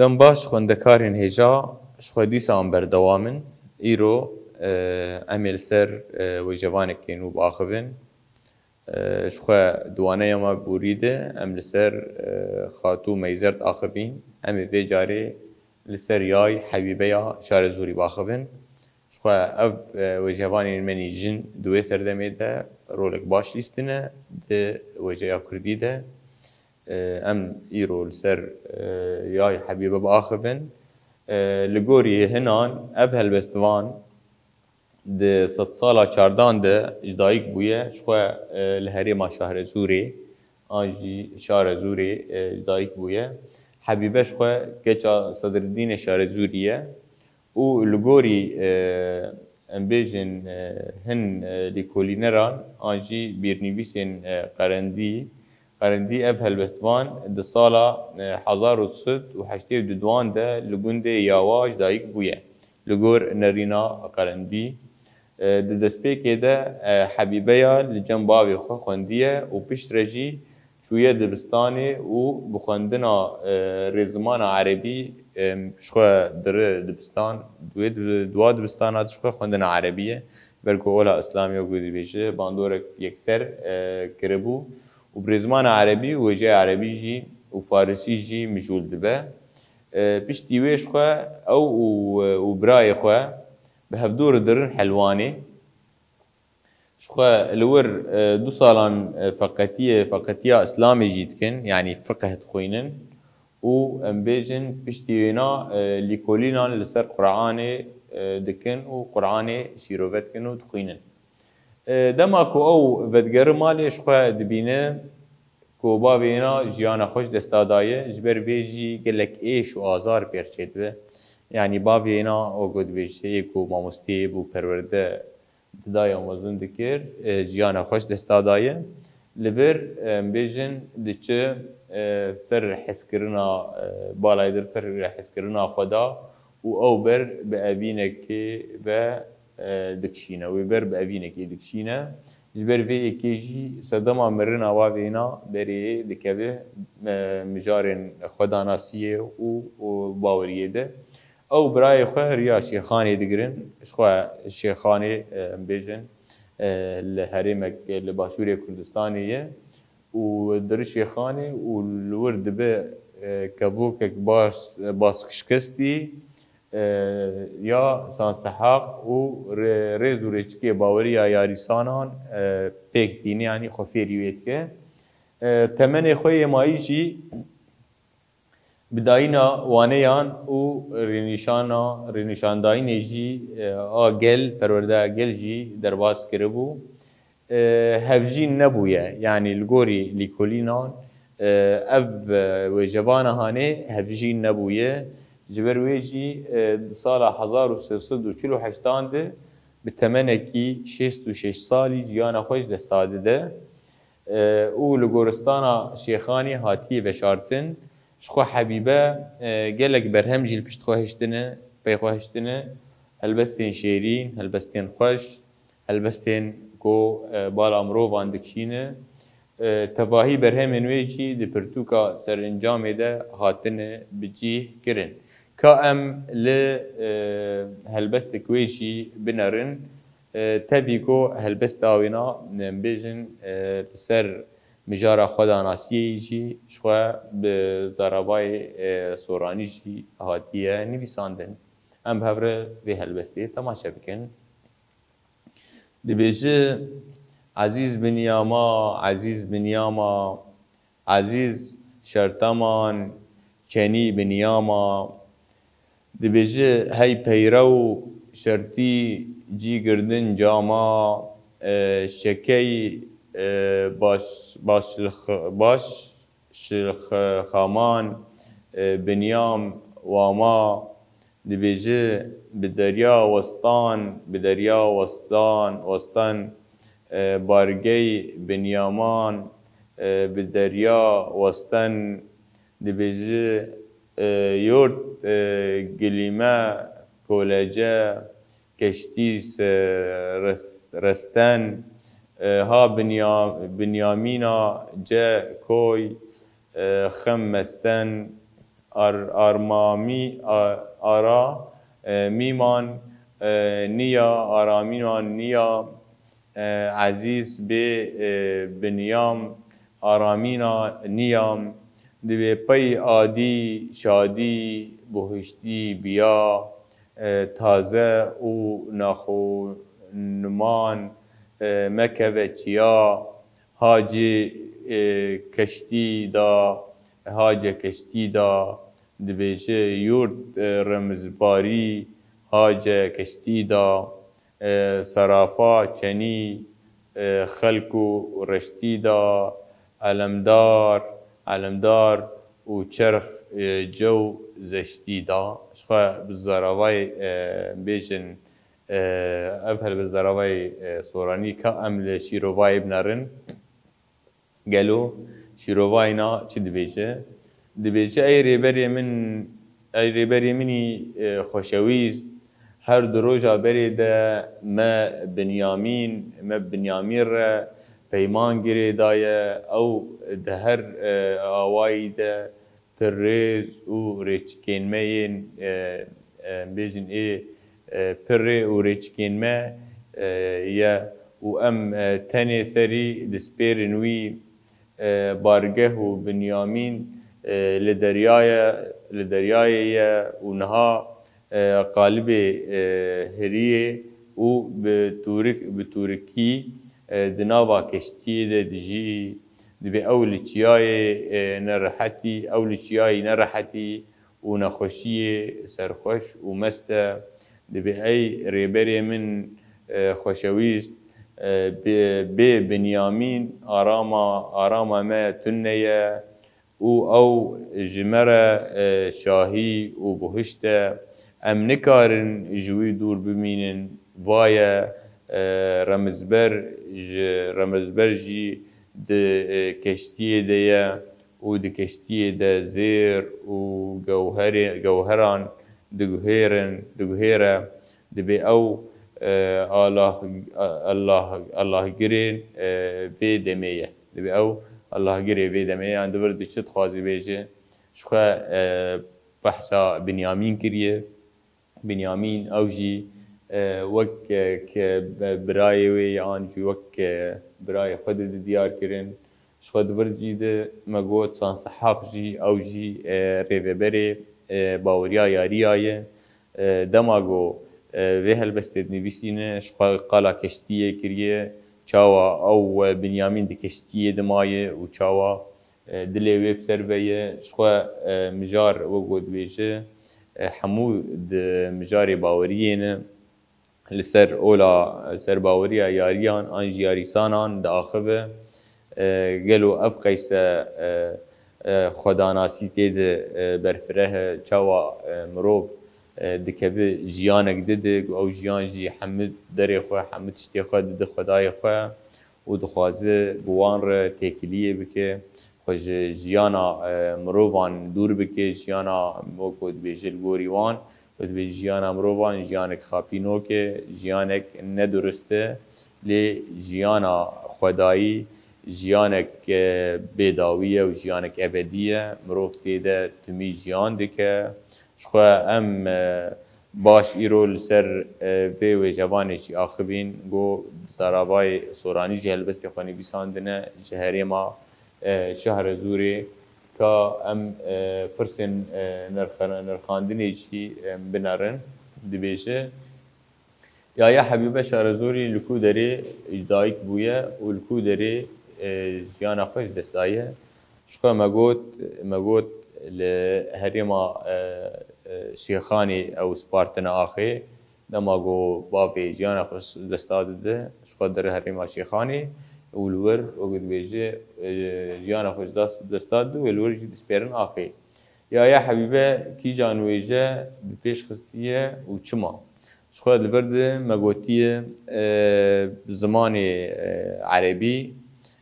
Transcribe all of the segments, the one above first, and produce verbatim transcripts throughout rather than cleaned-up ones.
Dem baş xwendekarên hêja, ji xwe dîsa em berdewam in. Îro, e, em ê li ser, e, wêjevanekê nû biaxivin. E, ji xwe di waneya me borî de em li ser, e, Xatû Meyzerd axivîn. Em ê vê carê li ser yay Hebîbeya Şarezûrî biaxivin. Ji xwe ev, e, wêjevanên me nî jin di wê serdemê de rolek baş lîstine di wêjeya kurdî de. E, em îro li ser, e, yay Hebîbe biaxivin. E, li gorî hinan ev helbestvan di sedsala çardan de ji dayik bûye, ji xwe, e, li herêma Şahrezûrê an jî Şarezûrê, e, ji dayik bûye. Hebîbe ji xwe keça Sedreddînê Şarezûrî ye. Û li gorî, e, em bêjin, e, hin, e, lêkolîneran an jî bîrnivîsên, e, qerendî, qerendî ev helbestvan di sala, e, hezar û sed û heştê û duduan de li gundê Yawa ji dayik bûye. Li gor nerîna qerendî, e, di destpêkê de, e, Hebîbeya li cem bavê xwe xwendiye û piştre jî çûye dibistanê û bi xwendina, e, rêzimana erebî, e, ji xwe diri dibistan, wê di, di wa dibistana ji xwe xwendina erebî ye. Ber ku ola Îslamê wekî dibêje bandorek yekser, e, kiribû û bi rêzimana erebî û wêjeya erebî jî û farisî jî mijûl dibe. E, piştî wê ji xwe ew û, û birayê xwe bi hevdû re dirin Helwanê. Ji xwe li wir, e, du salan, e, feqetiyê, feqetiya Îslamê jî dikin, yanî fiqh dixwînin û em bêjin piştî wêna, e, lîkolînan li ser Quranê, e, dikin û Quranê şîrove dikin û dixwînin. E, dema ku ew vedigere malê ji xwe dibîne ku bavê wêna jiyana xwe ji desta daye, ji ber vê jî gelek êş û azar pêr çêdibe. Yanî bavê wêna, wek ku dibêje, yê ku mamosteyê bû, perwerde didayê û mezin dikir, e, jiyana xwe ji desta daye. Li vir, e, em bêjin diçe, e, ser hezkirina, e, balayê dir ser hezkirina xwe da û ew ber bi evînekê ve, e, dikişîne. Wê ber bi evînekê dikişîne. Ji ber vê yekê jî sedema mirina bavê wêna berê dikeve, e, mijarên xwedanasiyê û, û baweriyê de. Ew birayê xwe riya Şêxanê digirin. Ji xwe Şêxanê, e, em bêjin, e, li herêmek, e, li başûrê Kurdistanê ye û diri Şêxanê û li wir dibe, e, kevokek bas-, baskişkestî, e, ya sanseheq û rê-, rêz û rêçikê baweriya yarîsanan, e, pêk tîne, yanî xwe fêrî wê dike. E, temenê xwe yê mayî jî bi dayîna waneyan û rênîşana, rênîşandayînê jî, e, a gel, perwerdeya gel jî derbas kiribû. E, hevjîn nebûye. Yanî li gorî lîkolînan, e, ev, e, wêjevana hanê hevjîn nebûye. Ji ber wê jî, e, di sala hezar û sê sed û çil û heştan de bi temenekî şêst û şeş salî jiyana xwe ji desta dide. E, û li goristana Şêxanê hatiye veşartin. Ji xwe Hebîbe, e, gelek berhem jî li pişt xwe hiştine, pey xwe hiştine. Helbestên şêrîn, helbestên xweş, helbestên ku, e, bala mirovan dikişîne. E, tevahî berhemên wê jî di pirtûka serencamê de hatine bi cih kirin. Ka em li, e, helbestek wê jî binerin, e, tevî ku helbesta wêna, em bêjin, e, li ser mijara xwedanasiyê jî ji xwe bi zarabayê, e, soranî jî hatiye nivîsandin. Em bi hev re vê helbestê temaşe bikin. Dibêje, Ezîz Binyama, Ezîz Binyama, Ezîz Şerteman, Çenî Binyama. Dibêje, hey peyrew, şertî cî girdin cama, e, şekey, e, baş, baş, baş, şilxaman, e, Binyam, Wama, dibêje, bi derya westan, bi derya westan, westan, e, bargey Binyaman, e, bi derya westan, dibêje, e, yort, e, gilîme, kolece, keştî se rest-, resten, e, ha Binya-, Binyamîna ce koy, e, xem mesten, Ar, armamî, a, ara, e, mîman, e, niya, aramînan niya, e, ezîz bê, e, binyam, aramîna niyam, divê pey adî, şadî, buhiştî biya, e, taze û naxoniman, e, mekeve çiya, hacê, e, keştî da, hace keştî da, dibêje yurt, e, remizbarî, hace keştî da, e, serafa çenî, e, xelk û reştî da, elemdar, elemdar û çerx, e, cew zeştî da. Ji xwe bi zaravayê, e, bêjin, e, ev helbest zaravayê, e, soranî ka em li şîrovayê binerin. Gelo şîrovayê na çi dibêje? Dibêje, ey rêberê min, ey rêberê min î, e, xweşewîst, her du roja berê de me Binyamîn, me Binyamîn re peyman girê daye, ew di her, e, awayî de pir rêz û rêçikên me yên, e, e, bêjin ê, e, pir rê û rêçikên me, e, ye û em, e, tenê serî dispêrin wî, e, bargeh û Binyamîn, e, li deryaya, li deryayê ye û niha, e, qalibê, e, hiriyê û bi tûrik, bi tûrikî, e, di nava keştiyê de dijî. Dibê ew li çiyayê, e, nerehetî, ew li çiyayî nerehetî û nexweşiyê serxweş û mest e. Dibê ey rêberê min, e, xweşewîst, e, bê, bê Binyamîn arama, arama me tune ye û ew ji me re, e, şahî û buhişt e. Em nikarin ji wî dûr bimînin. Vaye, e, remizber ji, remizber jî di, e, keştiyê de ye û di keştiyê de zêr û gewherê, gewheran diguhêrin, diguhêre. Dibê ew, e, Allah, Allah, Allahgirê, e, vê demê ye. Dibê ew Allahgirê vê demê ye. Yan di vir de çi dixwazî bêje? Ji xwe, e, behsa Binyamîn kiriye. Binyamîn ew jî, e, wek, e, ke be-, birayê wê ye an jî wek, e, birayê xwe dide diyar kirin. Ji xwe di vir jî de me got Sansehaq jî, ew jî, e, rêveberê, e, baweriya yariya ye. E, dema ku, e, vê helbestê dinivîsîne, ji xwe qala keştiyê kiriye, çawa ew, e, Binyamîn di keştiyê de maye û çawa, e, dilê wê bi ser ve ye. Ji xwe, e, mijar wek ku dibêje, e, hemû di mijarê baweriyê ne. Li ser ola serbaweriya yariyan an jî yarîsanan diaxive. E, gelo ev qeyse, e, e, xwedanasî tê de, e, berfireh e, çawa, e, mirov, e, dikeve jiyanek dide, ku ew jiyan jî hemû derê xwe, hemû tiştê xwe dide Xwedayê xwe û dixwaze bi wan re têkiliyê bike, xwe ji jiyana, e, mirovan dûr bike, jiyana wek ku dibêje li gorî wan, Wê dibêje jiyana mirovan jiyanek xapînok e, jiyanek nedurist e, lê jiyana xwedayî, jiyanek, e, bêdawî ye û jiyanek ebedî ye. Mirov tê de timî jiyan dike. Ji xwe em, e, baş îro li ser, e, vê wêjevanê jî axivîn, got, Zaravayê Soranî jî helbestê xwe nivîsandine ji herêma e, Şehrezûrê ka em, e, pirsên, e, nirxan-, nirxandinê jî, e, binerin, dibêje, Yaya Hebîbe Şehrezûrî li ku derê ji dayik bûye û li ku derê, e, jiyana xwe ji dest daye. Ji xwe me got, me got li herêma, e, e, Şêxanê ew spartine axê. Dema ku bavê jiyana xwe ji desta dide, ji xwe dere herêma Şêxanê û li wir, wek dibêje, e, jiyana xwe ji das-, desta dide û li wir jî dispêrin axê. Yaya Hebîbe kîjan wêje bi pêş xistiye û çima? Ji xwe li vir de me gotiye, e, bi zimanê, e, erebî,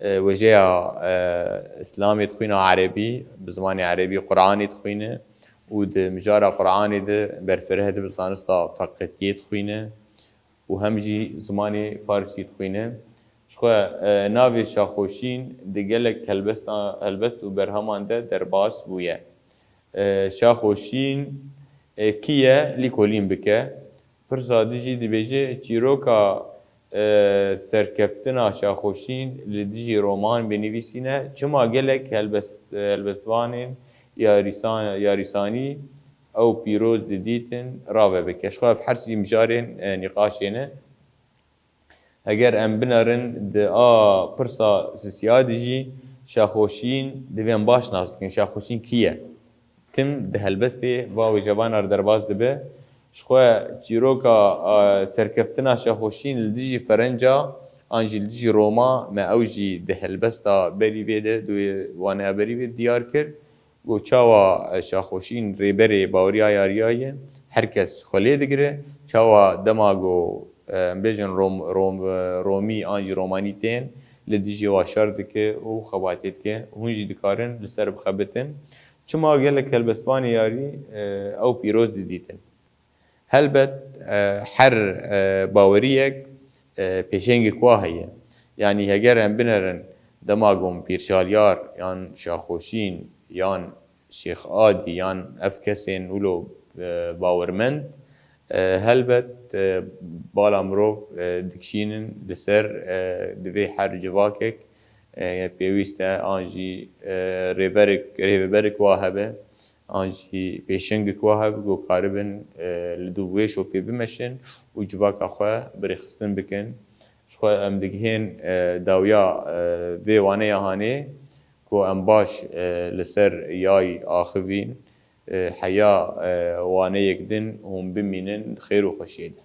e, wêjeya, e, Îslamê dixwîne erebî, bi zimanê erebî Quranê dixwîne. û di mijara Quranê de berfireh dibe, zanista feqetiyê dixwîne û hem jî zimanê farisî dixwîne. Ji xwe, e, navê Şaxoşîn di gelek helbesta-, helbest û berheman de derbas bûye. E, Şaxoşîn, e, kî ye? Lîkolîn bike. Pirsa dijî dibêje, çîroka, e, serkeftina Şaxoşîn li dijî Roman binivîsîne. Çima gelek helbest-, helbestvanên yarîsan-, yarîsanî ew pîroz didîtin, rave bike. Ji xwe ev her sî mijarên, e, nîqaşê ne. Heger em binerin di a pirsa sisiya de jî Şaxoşîn divê em baş nas bikin. Şaxoşîn kî ye? Tim di helbestê va wê cevana re derbas dibe. Ji xwe çîroka, a, serkeftina Şaxoşîn li dijî Ferenca an jî li dijî Roma me ew jî di helbesta berî vê de, di wê waneya berî vê diyar kir. Got, çawa, e, Şaxoşîn rêberê baweriya yariya ye, her kes xwe lê digire, çawa dema ku, e, em bêjin Rom-, Rom-, e, Romî an jî Romanî tên li dijî wa şer dike û xebatê dike, hûn jî dikarin li ser bixebitin. Çima gelek helbestvanê yarî, e, ew pîroz didîtin? Helbet, e, her, e, baweriyek, e, pêşengek wa heye. Yanî heger em binerin dema ku Pîr Şalyar yan Şaxoşîn yan Şêx Adî yan ev kesên wilo, e, bawermend, e, helbet, e, bala mirov, e, dikişînin li ser, e, divê her civakek, e, pêwîst e an jî, e, rêverek, rêveberek wa hebe. An jî pêşengek wa hebe ku karibin, e, li dû wê şopê bimeşin û civaka xwe bi rêxistin bikin. Ji xwe em digihên, e, dawiya, e, vê waneya hanê ku em baş, e, li ser yay axivîn, e, heya, e, waneyek din hûn bimînin di xêr û xweşiyê de.